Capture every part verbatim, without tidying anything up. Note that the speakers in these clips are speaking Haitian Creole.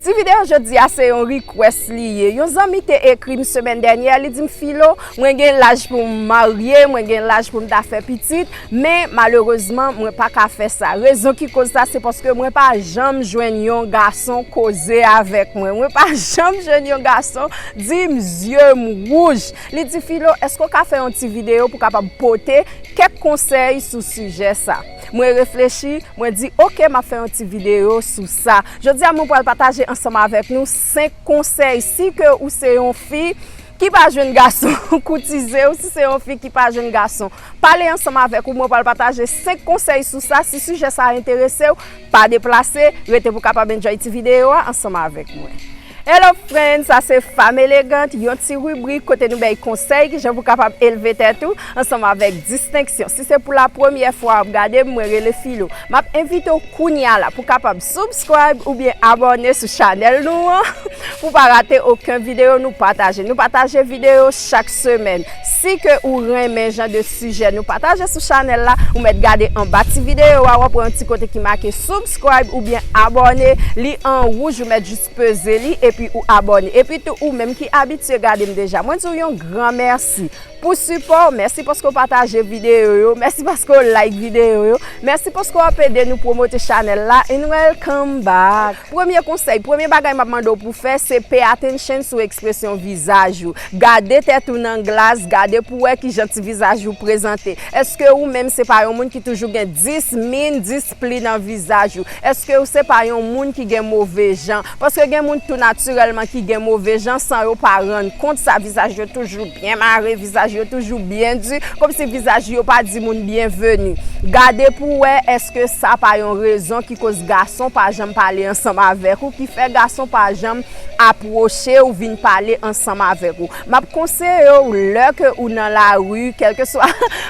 Ti videyo jodi a se yon request li ye. Yon zanmi te ekri m semèn dènyè, li di m, "Filo, mwen gen laj pou m marye, mwen gen laj pou m ta fè pitit, men malerezman, mwen pa ka fè sa." Rezon ki koz sa, se paske mwen pa janm jwenn yon gason koze avèk mwen. Mwen pa janm jwenn yon gason di m zye m wouj. Li di, "Filo, èske w ka fè yon ti videyo pou kapab pote kèk konsèy sou sijè sa?" Mwen reflechi, mwen di, "Oke, m ap fè yon ti videyo sou sa." Jodi a, mwen pral pataje ansanm avèk nou senk konsèy. Si ke ou se yon fi ki pa jwenn gason koutize w, si se yon fi ki pa jwenn gason pale ansanm avèk ou, mwen pral pataje senk konsèy sou sa. Si sijè sa a enterese w, pa deplase, rete pou kapab enjoy ti videyo a ansanm avèk mwen. Hello friends, sa se Femme Élégante, yon ti ribrik kote nou bay konsèy kijan pou kapab elve tèt ou ansanm avèk distenksyon. Si se pou la premyè fwa w ap gade m, mwen rele Filo. M ap envite w kounye a la pou kapab subscribe oubyen abòne sou chanèl nou an pou pa rate okenn videyo nou pataje. Nou pataje videyo chak semèn. Si ke ou renmen jan de sijè nou pataje sou chanèl la, ou mèt gade anba ti videyo a, w ap wè yon ti kote ki make subscribe oubyen abòne. Li an wouj, ou mèt jis peze li epi ou abòne. Epi tou, ou menm ki abitye gade m deja, mwen di w yon gran mèsi pou sipò w. Mèsi paske w pataje videyo yo. Mèsi paske w like videyo yo. Mèsi paske w ap ede nou pwomote chanèl la. And welcome back. Premye konsèy, premye bagay m ap mande w pou fè, se pay attention sou ekspresyon vizaj ou. Gade tèt ou nan glas, gade pou wè kijan ti vizaj ou prezante. Èske ou menm se pa yon moun ki toujou gen dis min, dis pli nan vizaj ou? Èske ou se pa yon moun ki gen move jan? Paske gen moun tou natirèlman ki gen move jan san yo pa rann kont sa, vizaj yo toujou byen mare, vizaj yo toujou byen di, kòmsi vizaj yo pa di moun byenveni. Gade pou wè èske sa pa yon rezon ki koz gason pa janm pale ansanm avèk ou, ki fè gason pa janm apwoche ou vin pale ansanm avèk ou. M ap konseye w, lè ke ou nan lari, kèlkeswa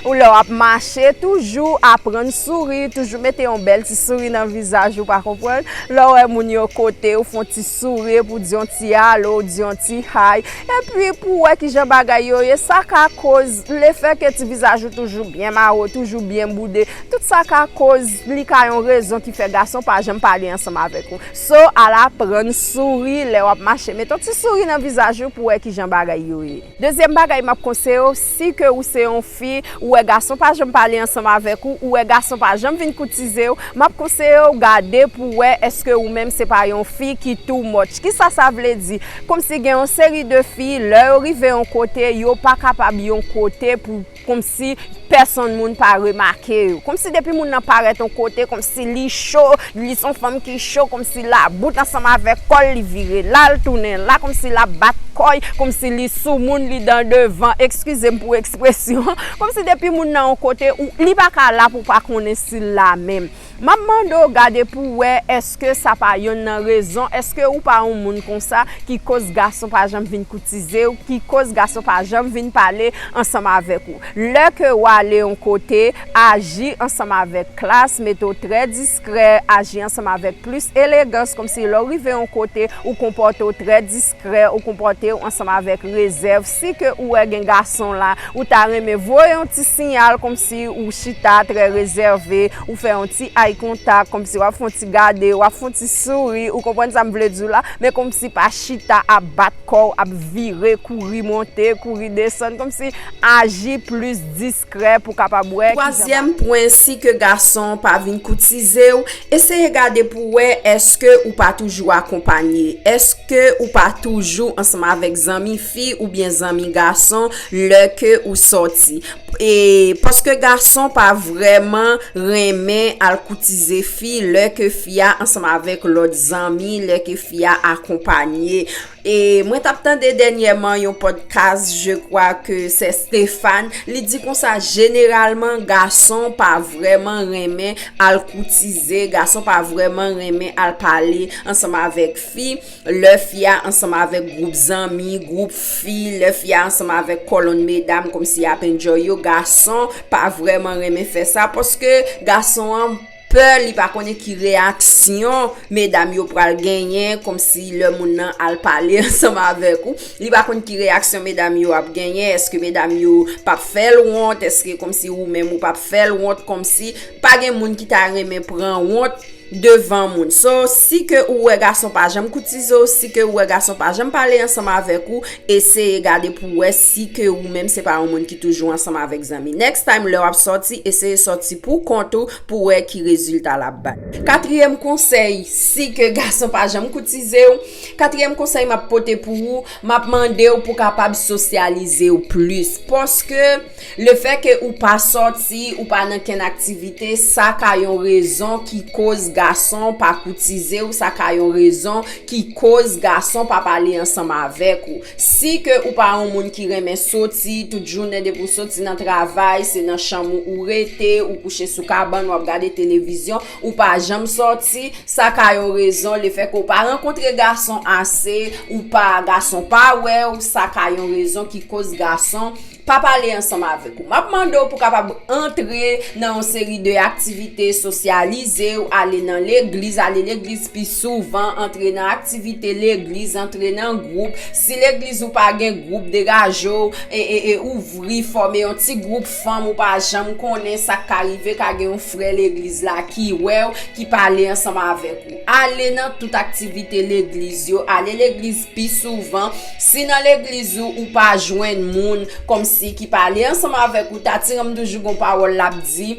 ou lè w ap mache, toujou aprann souri, toujou mete yon bèl ti souri nan vizaj ou, pa konprann? Lè w wè moun yo kote w, fè yon ti souri pou di yon ti alo, di yon ti hi. Epi pou w wè kijan bagay yo ye, sa ka koz lefètke ti vizaj ou toujou byen mare, toujou byen boude, tout sa ka koz, li ka yon rezon ki fè gason pa janm pale ansanm avèk ou. So, al aprann souri lè w ap mache. Mete yon ti souri nan vizaj ou pou w wè kijan bagay yo ye. Dezyèm bagay m ap konseye w, si ke ou se yon fi, ou wè gason pa janm pale ansanm avèk ou, ou wè gason pa janm vin koutize w, m ap konseye w gade pou w wè èske ou menm se pa yon fi ki too much. Kisa sa vle di? Kòmsi gen yon seri de fi, lè yo rive yon kote, yo pa kapab yon kote pou kòmsi pèsonn moun pa remake yo. Kòmsi depi moun nan parèt yon kote, kòmsi li cho, li se yon fanm ki cho, kòmsi labout ansanm avèk kò l, li vire la, l tounen la, kòmsi l ap bat kò l, kòmsi li sou moun, li dan devan, eskize m pou ekspresyon. Kòmsi depi moun nan yon kote, ou, li pa ka la pou w pa konnen si l la menm. M ap mande w gade pou w wè èske sa pa yonn nan rezon, èske ou pa yon moun konsa ki koz gason pa janm vin koutize w, ki koz gason pa janm vin pale ansanm avèk ou. Lè ke w ale yon kote, aji ansanm avèk klas, mete w trè diskrè, aji ansanm avèk plis elegans, kòmsi lè w rive yon kote, ou konpòte w trè diskrè, ou konpòte w ansanm avèk rezèv. Si ke ou wè gen gason la, ou ta renmen voye yon ti siyal kòmsi ou chita trè rezève, ou fè yon ti eye contact, kòmsi w ap fè yon ti gade, w ap fè yon ti souri, ou konprann sa m vle di w la, men kòmsi pa chita ap bat kò w, ap vire, kouri monte, kouri desann, kòmsi aji plis diskrè pou kapab wè kijan. Twazyèm pwen, si ke gason pa vin koutize w, eseye gade pou wè èske ou pa toujou akonpanye, èske ou pa toujou ansanm avèk zanmi fi oubyen zanmi gason lè ke ou sòti. E paske gason pa vrèman renmen al koutize fi lè ke fi a ansanm avèk lòt zanmi, lè ke fi a akonpanye. E mwen t ap tande dènyèman yon podcast, je crois que c'est Stéphane, li di konsa, jeneralman, gason pa vrèman renmen al koutize, gason pa vrèman renmen al pale ansanm avèk fi. Lè fi a ansanm avèk gwoup zanmi, gwoup fi, lè fi a ansanm avèk kòlonn medam, kòmsi y ap enjoy yo, gason pa vrèman renmen fè sa, paske gason an pè, li pa konnen ki reyaksyon medam yo pral genyen, kòmsi lè moun nan al pale ansanm avèk ou, li pa konn ki reyaksyon medam yo ap genyen, èske medam yo p ap fè l wont, èske kòmsi ou menm ou p ap fè l wont, kòmsi pa gen moun ki ta renmen pran wont devan moun. So, si ke ou wè gason pa janm koutize w, si ke ou wè gason pa janm pale ansanm avèk ou, eseye gade pou wè si ke ou menm se pa yon moun ki toujou ansanm avèk zanmi. Next time, lè w ap sòti, eseye sòti pou kont ou pou wè ki rezilta l ap bay. Katriyèm konsèy, si ke gason pa janm koutize w, katriyèm konsèy m ap pote pou ou, m ap mande w pou kapab sosyalize w plis. Paske lefètke ou pa sòti, ou pa nan kenn aktivite, sa ka yon rezon ki koz gason pa koutize w, sa ka yon rezon ki koz gason pa pale ansanm avèk ou. Si ke ou pa yon moun ki renmen soti, tout jounen depi w soti nan travay, se nan chanm ou ou rete, ou kouche sou kabann, w ap gade televizyon, ou pa janm sòti, sa ka yon rezon, lefètke ou pa rankontre gason ase, ou pa, gason pa wè w, sa ka yon rezon ki koz gason pa pale ansanm avèk ou. M ap mande w pou kapab antre nan yon seri de aktivite, sosyalize w, ale nan legliz, ale legliz pi souvan, antre nan aktivite legliz, antre nan gwoup. Si legliz ou pa gen gwoup, degaje w, e, e, e ouvri, fòme yon ti gwoup fanm ou pa janm konnen, sa k ka rive, ka gen yon frè legliz la ki wè w, ki pale ansanm avèk ou. Ale nan tout aktivite legliz yo, ale legliz pi souvan. Si nan legliz ou, ou pa jwenn moun kòmsi ki pale ansanm avèk ou, Tati Ranm toujou gon pawòl l ap di.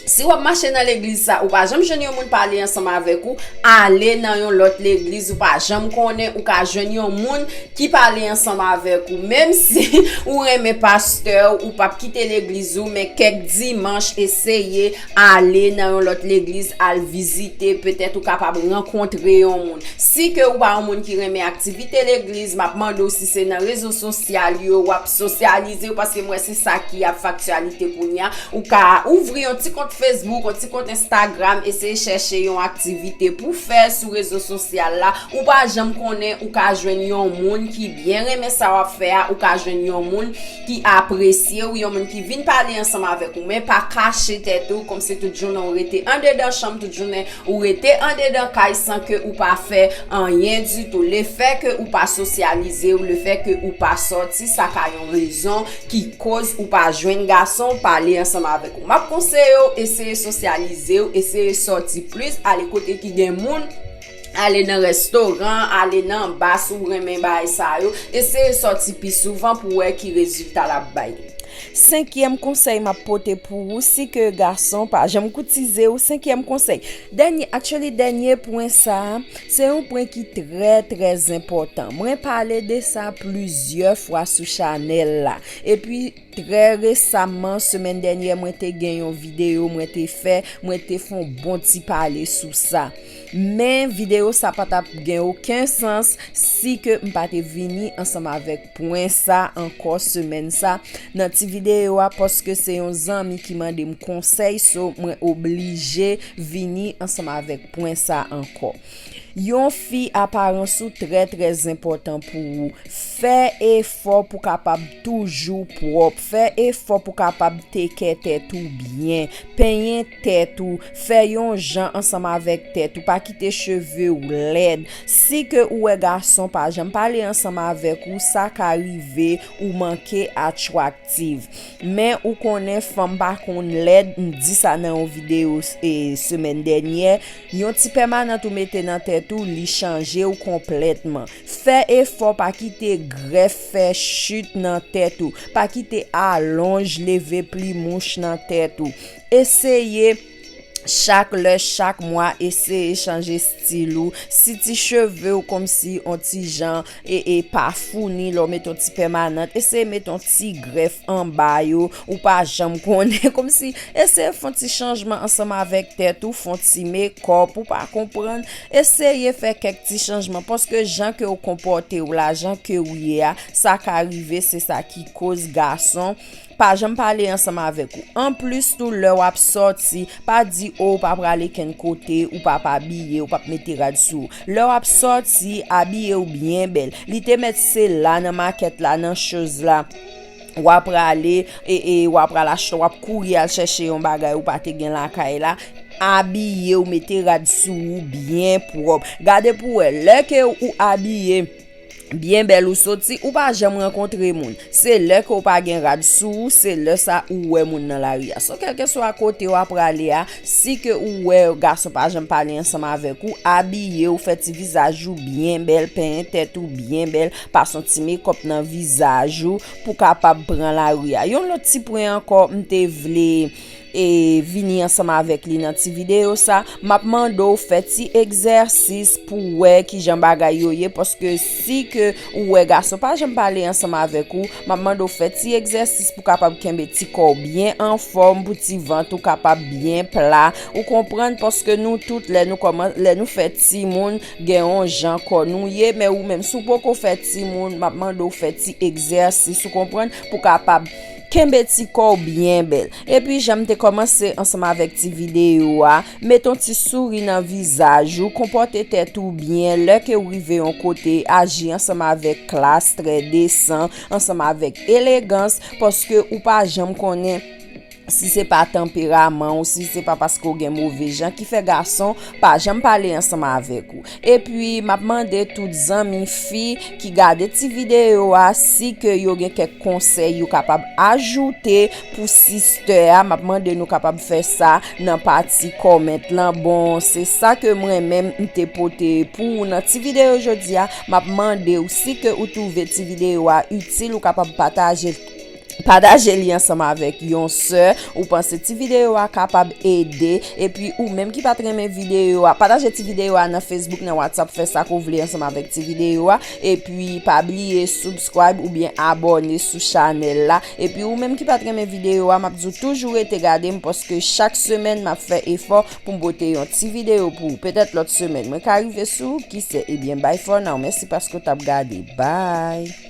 Si w ap mache nan legliz sa, ou pa janm jwenn yon moun pale ansanm avèk ou, ale nan yon lòt legliz ou pa janm konnen, ou ka jwenn yon moun ki pale ansanm avèk ou. Menm si ou renmen pastè, ou p ap kite legliz ou, men kèk dimanch, eseye ale nan yon lòt legliz, al vizite, petèt ou kapab rankontre yon moun. Si ke ou pa yon moun ki renmen aktivite legliz, m ap mande w si se nan rezo sosyal yo w ap sosyalize w, paske m wè se sa ki ap fè aktyalite kounye a. Ou ka ouvri yon ti kont Facebook, yon ti kont Instagram, eseye chèche yon aktivite pou fè sou rezo sosyal la. Ou pa janm konnen, ou ka jwenn yon moun ki byen renmen sa w ap fè a, ou ka jwenn yon moun ki apresye w, yon moun ki vin pale ansanm avèk ou, men pa kache tèt ou, kòmsi tout jounen w rete andedan chanm, tout jounen ou rete andedan kay san ke ou pa fè anyen ditou. Lefètke ou pa sosyalize w, lefètke ou pa sòti, sa ka yon rezon ki koz ou pa jwenn gason pale ansanm avèk ou. M ap konseye w, eseye sosyalize w, eseye sòti plis, ale kote ki gen moun, ale nan restoran, ale nan ba si w renmen bagay sa yo. Eseye sòti pi souvan pou wè ki rezilta l ap bay. Senkyèm konsèy m ap pote pou ou, si ke gason pa janm koutize w, senkyèm konsèy. Dènye, actually, dènye pwen sa, se yon pwen ki trè, trè enpòtan. Mwen pale de sa plizyè fwa sou chanèl la. Epi, trè resaman, semèn dènyè, mwen te gen yon videyo mwen te fè, mwen te fè yon bon ti pale sou sa. Men videyo sa pa t ap gen okenn sans si ke m pa te vini ansanm avèk pwen sa ankò semèn sa nan ti videyo a, paske se yon zanmi ki mande m konsèy, so mwen oblije vini ansanm avèk pwen sa ankò. Yon fi, aparans ou trè, trè enpòtan pou ou. Fè efò pou kapab toujou pwòp. Fè efò pou kapab take care tèt ou byen. Penyen tèt ou. Fè yon jan ansanm avèk tèt ou. Pa kite cheve w lèd. Si ke ou wè gason pa janm pale ansanm avèk ou, sa ka rive ou manke atraktif. Men ou konnen fanm pa konn lèd, m di sa nan yon videyo, e, semèn dènyè. Yon ti pèmanant ou mete nan tèt ou, li chanje w konplètman. Fè efò, pa kite grèf fè chit nan tèt ou. Pa kite alonj leve plimouch nan tèt ou. Eseye chak lè, chak mwa, eseye chanje estil ou. Si ti cheve w kòmsi on ti jan e, e pa founi lè w mete yon ti pèmanant, eseye mete yon ti grèf anba yo, ou pa janm konnen, kòmsi eseye fè yon ti chanjman ansanm avèk tèt ou, fè yon ti mekòp, ou pa konprann, eseye fè kèk ti chanjman, paske jan ke w konpòte w la, jan ke w ye a, sa ka rive, se sa ki koz gason pa janm pale ansanm avèk ou. Anplis tou, lè w ap sòti, pa di, o, ou pa prale kenn kote, ou p ap abiye, ou p ap mete rad sou ou. Lè w ap sòti, abiye w byen bèl. Li te mèt se la, nan makèt la, nan choz la, w a prale, e, e w a pral achte, w ap kouri al chèche yon bagay ou pa te gen lakay la. Abiye w, mete rad sou ou byen pwòp. Gade pou w wè, lè ke ou abiye, byen bèl ou soti, ou pa janm rankontre moun. Se lè ke w pa gen rad sou ou, se lè sa ou wè moun nan lari a. So, kèlkeswa kote w ap prale a, si ke ou wè gason pa janm pale ansanm avèk ou, abiye w, fè ti vizaj ou byen bèl, penyen tèt ou byen bèl, pase yon ti mekòp nan vizaj ou pou kapab pran lari a. Yon lòt ti pwen ankò m te vle e vini ansanm avèk li nan ti videyo sa, m ap mande w fè ti egzèsis pou wè kijan bagay yo ye, paske si ke ou wè gason pa janm pale ansanm avèk ou, m ap mande w fè ti egzèsis pou kapab kenbe ti kò w byen anfòm, pou ti vant ou kapab byen pla. Ou konprann? Paske nou tout, lè nou kòman, lè nou fèt timoun, gen yon jan kò nou ye, men ou menm, si w poko fèt timoun, m ap mande w fè ti egzèsis, ou konprann, pou kapab kenbe ti kò w byen bèl. Epi, jan m te kòmanse ansanm avèk ti videyo a, met yon ti souri nan vizaj ou, konpòte tèt ou byen, lè ke w rive yon kote, aji ansanm avèk klas, trè desan, ansanm avèk elegans, paske ou pa janm konnen si se pa tanperaman ou, si se pa paske w gen move jan ki fè gason pa janm pale ansanm avèk ou. Epi, m ap mande tout zanmi fi ki gade ti videyo a, si ke yo gen kèk konsèy yo kapab ajoute pou sistè a, m ap mande nou kapab fè sa nan pati kòmant lan. Bon, se sa ke mwen menm m te pote pou ou nan ti videyo jodi a. M ap mande w, si ke ou twouve ti videyo a itil, ou kapab pataje pataje li ansanm avèk yon sè ou panse ti videyo a kapab ede. Epi, ou menm ki pa t renmen videyo a, pataje ti videyo a nan Facebook, nan WhatsApp, fè sa ke w vle ansanm avèk ti videyo a. Epi, pa bliye subscribe oubyen abòne sou chanèl la. Epi, ou menm ki pa t renmen videyo a, m ap di w toujou rete gade m, paske chak semèn m ap fè efò pou m pote yon ti videyo pou ou. Petèt lòt semèn mwen ka rive sou ou, kisè. Ebyen, bye for now, mèsi paske w t ap gade. Bye.